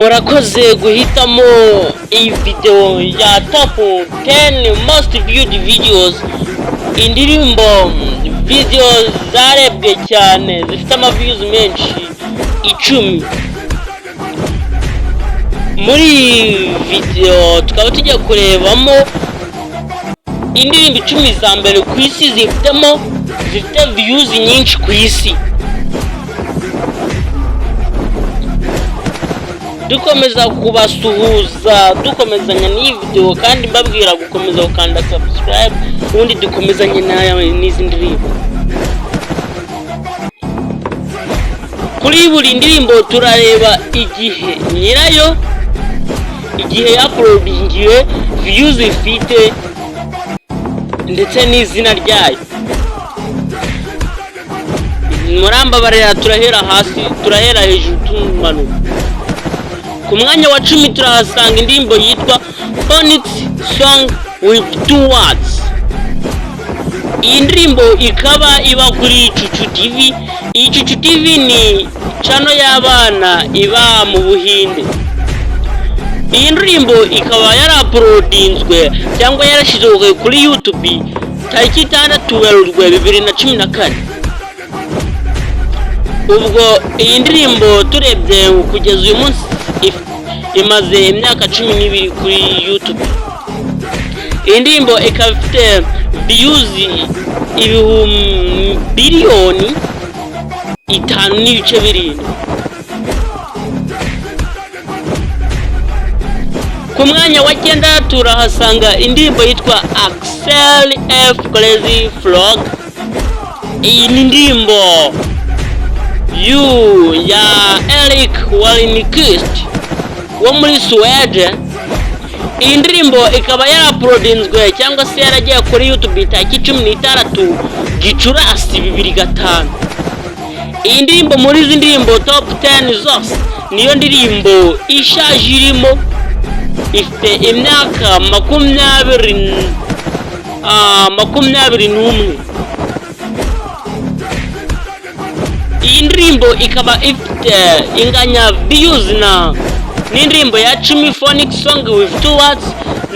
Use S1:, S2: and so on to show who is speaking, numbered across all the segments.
S1: Murakoze guhitamo iyi video ya top 10 most viewed videos, indirimbo, video zarebwe cyane zifite ama views menshi 10. Muri iyi video tukaba tugiye kurebamo indirimbo 10 za mbere ku isi zifite views nyinshi ku isi. Dukomeza kubasuhuza, dukomezanya n'iyi video, kandi mbabwira gukomeza gukanda subscribe, ubundi dukomezanye n'izi ndirimbo. Kuri buri ndirimbo turareba igihe nyirayo, igihe yauploadingiwe, views ifite ndetse n'izina ryayo. Murambabarira, turahera hasi, turahera hejuru tumanuka. Ku mwanya wa 10 turahasanga indirimbo yitwa Phonics Song with Two Words. Iyi ndirimbo ikaba iba kuri Chuchu TV. Iyi Chuchu TV ni channel y'abana iba mu Buhinde. Iyi ndirimbo ikaba yarauploadinzwe cyangwa yarashyizwe kuri YouTube tariki 6 Werurwe 2014. Ubwo iyi ndirimbo turebye kugeza uyu munsi imaze imyaka 12 kuri YouTube. Iyi ndirimbo ikaba ifite views ibihumbi biliyoni 5.7. Ku mwanya wa 9 turahasanga indirimbo yitwa Axel F Crazy Frog. Iyi ni indirimbo ya Eric Wallenquist wo muri Suwede. Iyi ndirimbo ikaba yarauploadinzwe cyangwa se yaragiye kuri YouTube tariki 16 Gicurasi 2005. Iyi ndirimbo muri izi ndirimbo top 10 zose niyo ndirimbo ishaje irimo, ifite imyaka 21. Iyi ndirimbo ikaba ifite inganya views na n'indirimbo ya 10 Phonics Song with Two Words,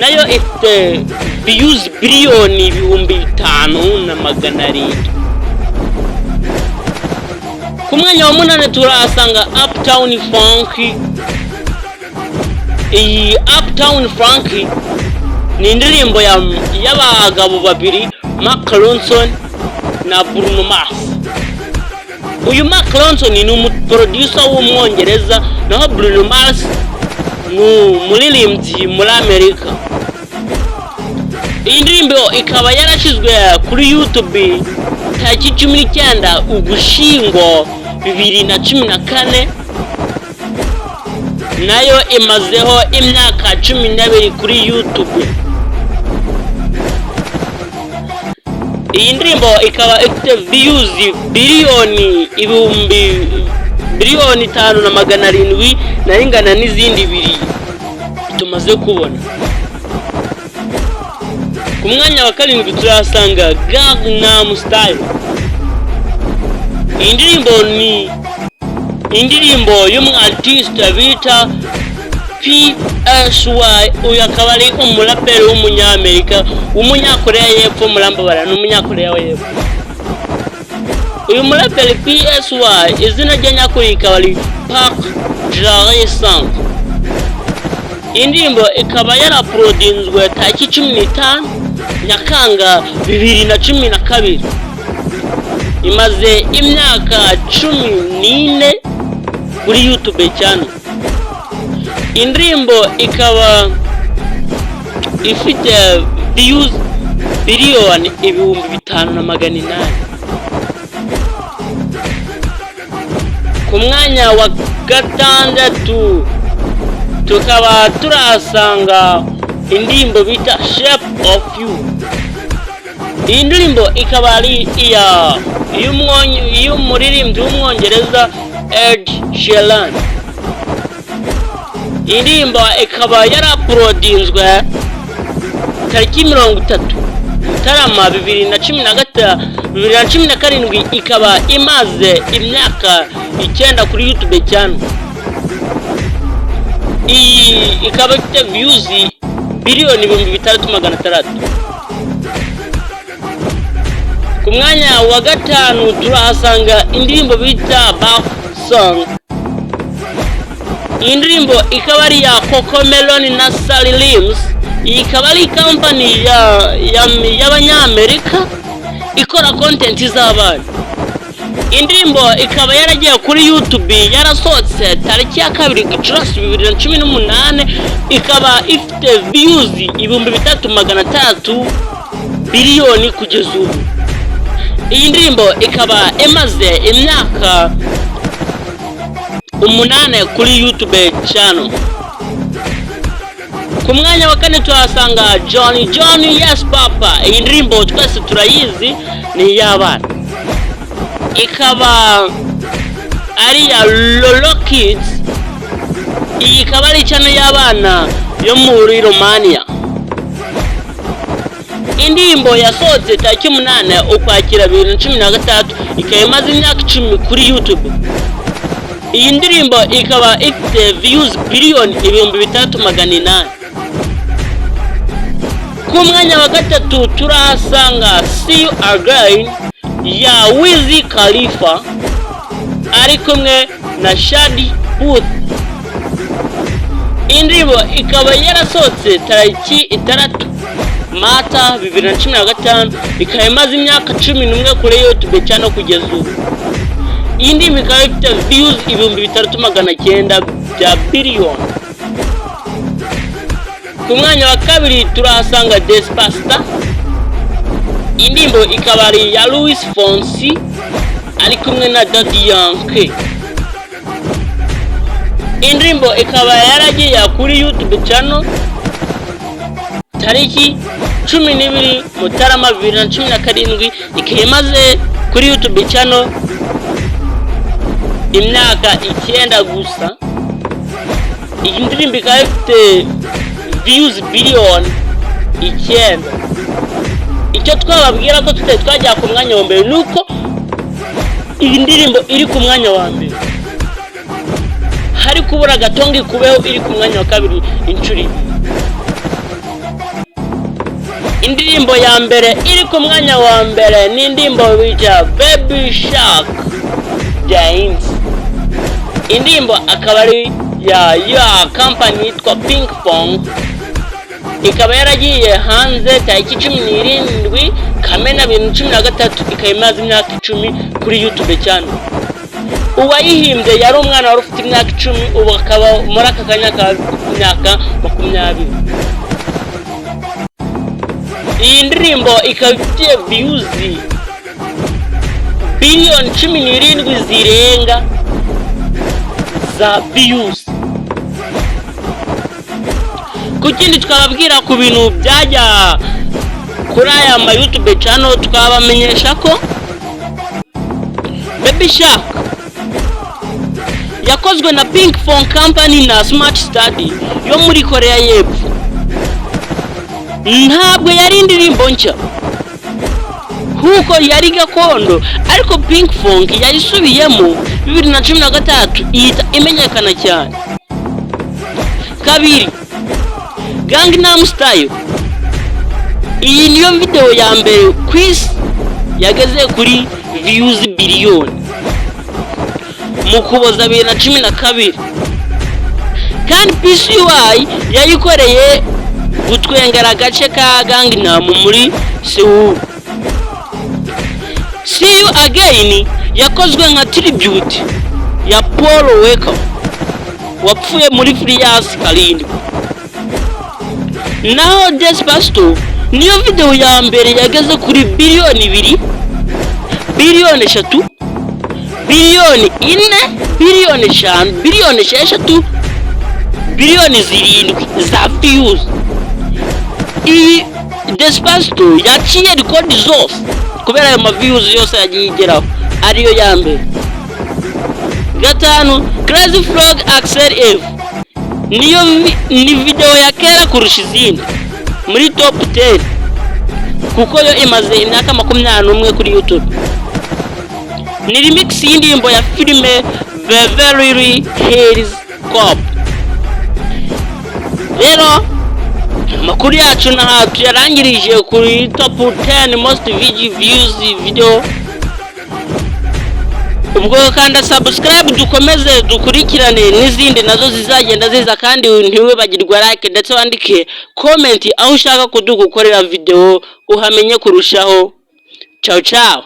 S1: nayo ifite views biliyoni 5700. Ku mwanya wa 8 turahasanga Uptown Funk. Iyi Uptown Funk ni indirimbo y'abagabo babiri, Mark Ronson na Bruno Mars. Uyu Mark Ronson ni umuproducer w'umwongereza, naho Bruno Mars ni umuririmbyi muri Amerika. Iyi ndirimbo ikaba yarashyizwe kuri YouTube tariki 19 Ugushyingo 2014, nayo imazeho imyaka 12 kuri YouTube. Iyi ndirimbo ikaba ifite views biliyoni ibihumbi biliyoni 5 na 700, nayo ingana n'izindi ibiri tumaze kubona. Ku mwanya wa 7 turahasanga Gangnam Style. Iyi ndirimbo ni indirimbo y'umu artiste bita PSY. Uyu akaba ari umuraperi w'umunyamerika, w'umunyakoreya y'Epfo, murambabara, ni umunyakoreya y'Epfo. Uyu muraperi PSY, izina rye nyakuri rikaba ari Park Jae-sung. Iyi ndirimbo ikaba yarauploadinzwe tariki 15 Nyakanga 2012, imaze imyaka 14 kuri YouTube cyane. Indirimbo ikaba ifite views biliyoni 5800. Ku mwanya wa 6 tukaba turahasanga indirimbo bita Shape of You. Iyi ndirimbo ikaba ari iya y'umuririmbyi w'umwongereza Ed Sheeran. Iyi ndirimbo ikaba yarauploadinzwe tariki 30 Mutarama 2015, ikaba imaze imyaka 9 kuri YouTube cyane. Iyi ikaba ifite views biliyoni 6,600,000. Ku mwanya wa gatanu turahasanga indirimbo bita Bath Song. Iyi ndirimbo ikaba ari iya Cocomelon na Sally Lims. Iyi ikaba ari kampani y'Abanyamerika ikora content z'abana. Indirimbo ikaba yaragiye kuri YouTube, yarasohotse tariki ya 2 Gicurasi 2018, ikaba ifite views 3,600 biliyoni kugeza ubu. Iyi ndirimbo ikaba imaze imyaka 8 kuri YouTube channel. Ku mwanya wa kane tuhasanga John John Yes Papa. Iyi ndirimbo twese turayizi, ni iy'abana, ikaba ari iya Lolo Kids. Iyi ikaba ari channel y'abana yo muri Romania. Indirimbo yasohotse tariki 8 Ukwakira 2016, ikaba imaze imyaka 10 kuri YouTube. Iyi ndirimbo ikaba ifite views biliyoni 6,800,000. Ku mwanya wa gatatu turahasanga See You Again ya Wiz Khalifa ari kumwe na Charlie Puth. Indirimbo ikaba yarasohotse tariki 6 Mata 2015, ikaba imaze imyaka 11 kuri YouTube channel kugeza ubu. Iyi ndirimbo ikaba ifite views 6,900 bya biliyoni. Ku mwanya wa kabiri turahasanga Despacito. Indirimbo ikaba ari iya Luis Fonsi ari kumwe na Daddy Yankee. Indirimbo ikaba yaragiye kuri YouTube channel tariki 12 Mutarama 2017, ikaba imaze kuri YouTube channel imyaka 9 gusa. Iyi ndirimbo ikaba ifite views biliyoni 9. Icyo twababwira ko tutari twajya ku mwanya wa mbere ni uko iyi ndirimbo iri ku mwanya wa mbere, hari kubura gatonga ikubeho iri ku mwanya wa kabiri inshuro 2. Indirimbo ya mbere iri ku mwanya wa mbere ni indirimbo bita Baby Shark Dance. Indirimbo akaba ari ya kampani yitwa Pinkfong, ikaba yaragiye hanze tariki 17 Kamena 2013, ikaba imaze imyaka 10 kuri YouTube cyane. Uwayihimbye yari umwana wari ufite imyaka 10, ubu akaba muri aka kanya akaba afite imyaka 20. Iyi ndirimbo ikaba ifitiye views biliyoni 17 zirenga za views. Ku kindi twababwira ku bintu byajya kuri aya ma YouTube channel, twabamenyesha ko Baby Shark yakozwe na Pinkfong Company na Smart Study yo muri Korea y'Epfo. Ntabwo yari indirimbo nshya kuko yari gakondo, ariko Pinkfong yayisubiyemo 2013, ihita imenyekana cyane. Kabiri, Gangnam Style. Iyi niyo video ya mbere ku isi yageze kuri views biliyoni mu Kuboza 2012, kandi PCY yayikoreye gutwengera agace ka Gangnam muri Seoul. See You Again yakozwe nka tribute ya Paul Walker wapfuye muri Furious 7. Naho Despacito niyo video ya mbere yageze kuri biliyoni 2, biliyoni 3, biliyoni 4, biliyoni 5, biliyoni 6, biliyoni 7 za views. Iyi Despacito yaciye record zose kubera ayo ma views yose yagiye igeraho, ariyo ya mbere. Gatanu, Crazy Frog Axel F. Niyo ni video ya kera kurusha izindi muri top 10, kuko yo imaze imyaka 21 kuri YouTube. Ni remix y'indirimbo ya filime Beverly Hills Cop. Rero amakuru yacu naha tuyarangirije kuri top 10 most views video. Ubwo kanda subscribe, dukomeze dukurikirane n'izindi nazo zizagenda ziza, kandi ntiwibagirwe like, ndetse wandike comment aho ushaka kudugukorera video uhamenye kurushaho. Ciao ciao.